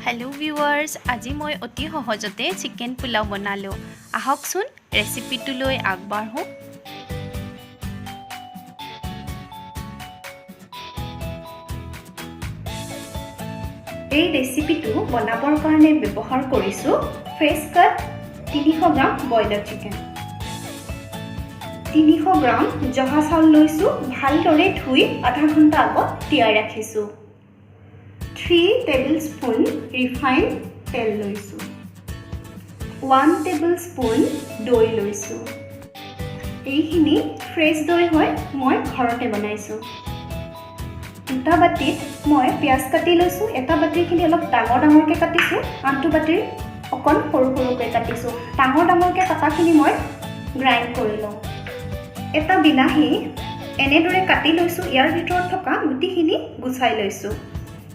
Hello' viewers, আজি মই অতি সহজতে চিকেন পোলাও বনালোঁ। আহকচোন, ৰেচিপিটোলৈ আগবাঢ়োঁ। এই ৰেচিপিটো বনাবৰ কাৰণে ব্যৱহাৰ কৰিছোঁ ফ্ৰেছ কাট 300 গ্ৰাম ব্ৰইলাৰ চিকেন, 300 গ্ৰাম জহা চাউল লৈছোঁ, ভালদৰে ধুই আধা ঘণ্টা আগত তিয়াই ৰাখিছোঁ। 3 টেবুল স্পুন ৰিফাইন তেল লৈছোঁ, 1 টেবুল স্পুন দৈ লৈছোঁ। এইখিনি ফ্ৰেছ দৈ হয়, মই ঘৰতে বনাইছোঁ। দুটা বাতিত মই পিঁয়াজ কাটি লৈছোঁ। এটা বাতিৰখিনি অলপ ডাঙৰ ডাঙৰকৈ কাটিছোঁ, আনটো বাতিৰ অকণ সৰু সৰুকৈ কাটিছোঁ। ডাঙৰ ডাঙৰকৈ কটাখিনি মই গ্ৰাইণ্ড কৰি লওঁ। এটা বিলাহী এনেদৰে কাটি লৈছোঁ, ইয়াৰ ভিতৰত থকা গুটিখিনি গুচাই লৈছোঁ।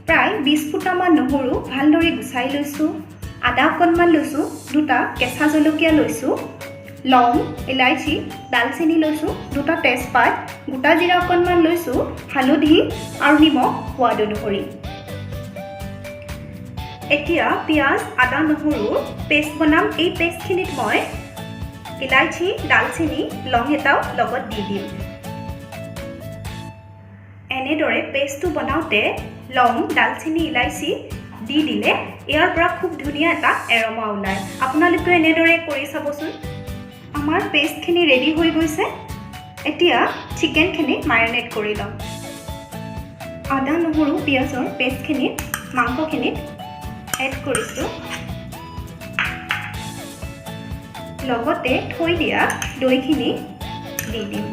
প্ৰায় 20 ফুটামান নহৰু ভালদৰে গুচাই লৈছোঁ। আদা অকণমান লৈছোঁ, দুটা কেঁচা জলকীয়া লৈছোঁ, লং, ইলাচি, ডালচেনি লৈছোঁ, দুটা তেজপাত, গোটা জিৰা অকণমান লৈছোঁ, হালধি আৰু নিমখ সোৱাদ অনুসৰি। এতিয়া পিঁয়াজ, আদা, নহৰু পেষ্ট বনাম। এই পেষ্টখিনিত মই ইলাচি, ডালচেনি, লং এটাও লগত দি দিম। এনেদৰে পেষ্টটো বনাওঁতে লং, ডালচেনি, ইলাচি দি দিলে ইয়াৰ পৰা খুব ধুনীয়া এটা এৰমা ওলায়। আপোনালোকেও এনেদৰে কৰি চাবচোন। আমাৰ পেষ্টখিনি ৰেডি হৈ গৈছে। এতিয়া চিকেনখিনি মাৰিনেট কৰি ল'ম। আদা, নহৰু, পিঁয়াজৰ পেষ্টখিনি মাংসখিনিত এড কৰিছোঁ। লগতে থৈ দিয়া দৈখিনি দি দিম।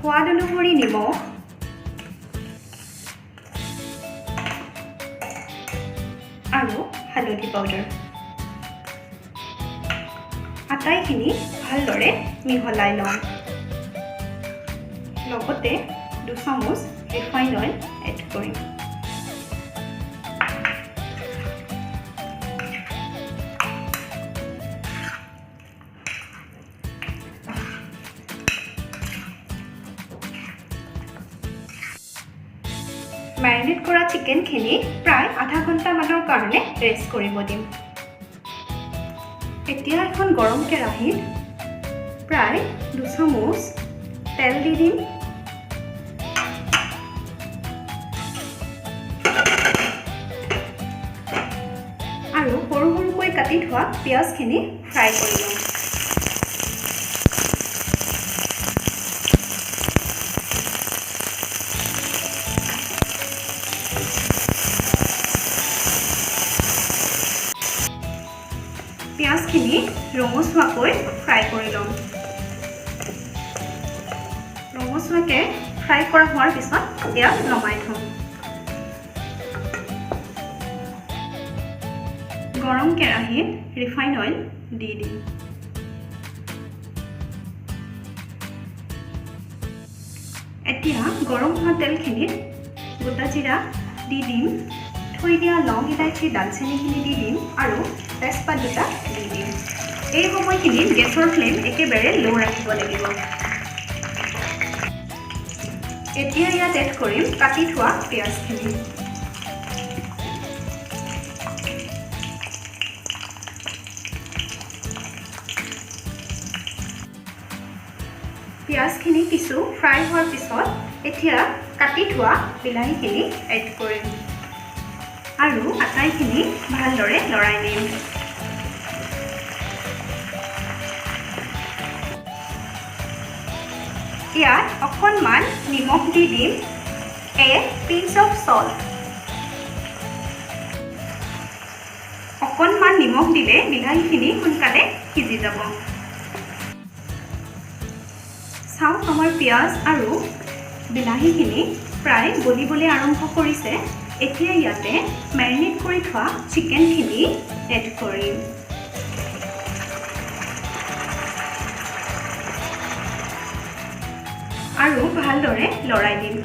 সোৱাদ অনুসৰি নিমখ, আৰু হালধি পাউডাৰ, আটাইখিনি ভালদৰে মিহলাই ল'ম। লগতে 2 চামুচ ৰিফাইন অইল এড কৰিম। মেৰিনেট কৰা চিকেনখিনি প্ৰায় আধা ঘণ্টামানৰ কাৰণে ৰেষ্ট কৰিব দিম। এতিয়া এখন গৰম কেৰাহীত প্ৰায় 2 চামুচ তেল দি দিম আৰু সৰু সৰুকৈ কাটি থোৱা পিঁয়াজখিনি ফ্ৰাই কৰি ল'ম। পিঁয়াজখিনি ৰঙচুৱাকৈ ফ্ৰাই কৰি ল'ম। ৰঙচুৱাকৈ ফ্ৰাই কৰা হোৱাৰ পিছত ইয়াক নমাই থ'ম। গৰম কেৰাহীত ৰিফাইন অইল দি দিম। এতিয়া গৰম হোৱা তেলখিনিত গোটা জিৰা দি দিম, থৈ দিয়া লং, ইলাচি, দালচেনিখিনি দি দিম আৰু তেজপাত দুটা দি দিম। এই সময়খিনিত গেছৰ ফ্লেম একেবাৰে ল' ৰাখিব লাগিব। এতিয়া ইয়াত এড কৰিম কাটি থোৱা পিঁয়াজখিনি। পিঁয়াজখিনি কিছু ফ্ৰাই হোৱাৰ পিছত এতিয়া কাটি থোৱা বিলাহীখিনি এড কৰিম আৰু আটাইখিনি ভালদৰে লৰাই নিম। ইয়াত অকণমান নিমখ দি দিম, এ পিঞ্চ অফ চল্ট। অকণমান নিমখ দিলে বিলাহীখিনি সোনকালে সিজি যাব। চাওক, আমাৰ পিঁয়াজ আৰু বিলাহীখিনি প্ৰায় গলিবলৈ আৰম্ভ কৰিছে। এতিয়া ইয়াতে মেৰিনেট কৰি থোৱা চিকেনখিনি এড কৰিম আৰু ভালদৰে লৰাই দিম।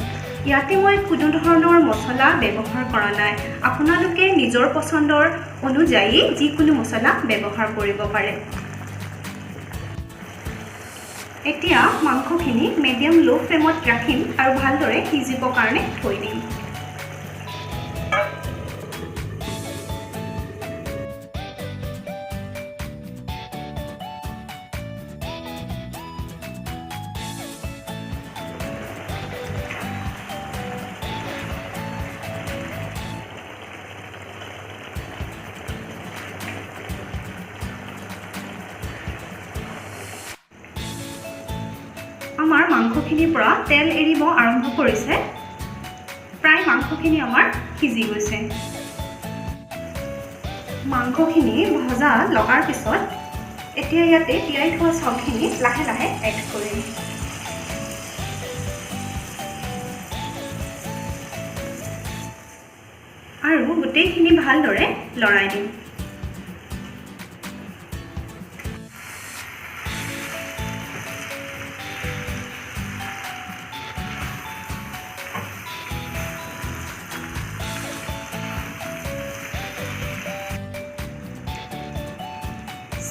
ইয়াতে মই কোনো ধৰণৰ মছলা ব্যৱহাৰ কৰা নাই। আপোনালোকে নিজৰ পচন্দৰ অনুযায়ী যিকোনো মছলা ব্যৱহাৰ কৰিব পাৰে। এতিয়া মাংসখিনি মিডিয়াম ল' ফ্লেমত ৰাখিম আৰু ভালদৰে সিজিবৰ কাৰণে থৈ দিম। আমাৰ মাংসখিনিৰ পৰা তেল এৰিব আৰম্ভ কৰিছে। প্ৰায় মাংসখিনি আমাৰ সিজি গৈছে। মাংসখিনি ভজা লগাৰ পিছত এতিয়া ইয়াতে তিয়াই থোৱা চাউলখিনি লাহে লাহে এড কৰিম। আৰু গোটেইখিনি ভালদৰে লৰাই দিম।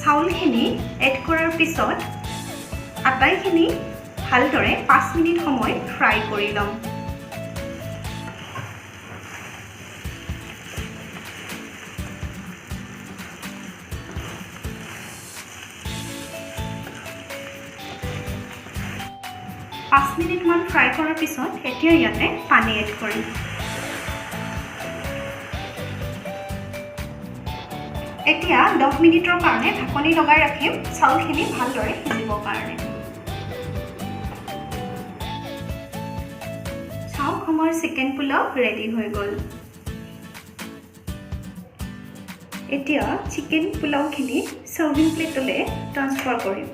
চাউলখিনি এড কৰাৰ পিছত আটাইখিনি ভালদৰে 5 মিনিট সময় ফ্ৰাই কৰি ল'ম। 5 মিনিটমান ফ্ৰাই কৰাৰ পিছত এতিয়া ইয়াতে পানী এড কৰিম। এতিয়া 10 মিনিটৰ কাৰণে ঢাকনি লগাই ৰাখিম, চাউলখিনি ভালদৰে সিজিবৰ কাৰণে। চাওক, আমাৰ চিকেন পোলাও ৰেডি হৈ গ'ল। এতিয়া চিকেন পোলাওখিনি চাৰ্ভিং প্লেটলৈ ট্ৰান্সফাৰ কৰিম।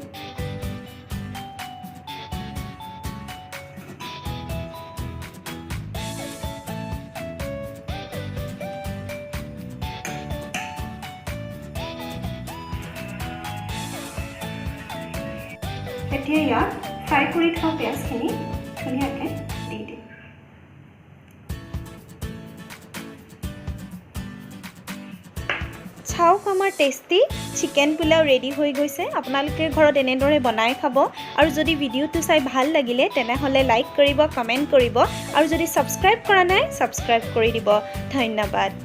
এতিয়া ইয়াত ফ্ৰাই কৰি থোৱা পিঁয়াজখিনি ধুনীয়াকৈ দি দিম। চাওক, আমাৰ টেষ্টি চিকেন পোলাও ৰেডি হৈ গৈছে। আপোনালোকে ঘৰত এনেদৰে বনাই খাব আৰু যদি ভিডিঅ'টো চাই ভাল লাগিলে, তেনেহ'লে লাইক কৰিব, কমেণ্ট কৰিব আৰু যদি ছাবস্ক্ৰাইব কৰা নাই, ছাবস্ক্ৰাইব কৰি দিব। ধন্যবাদ।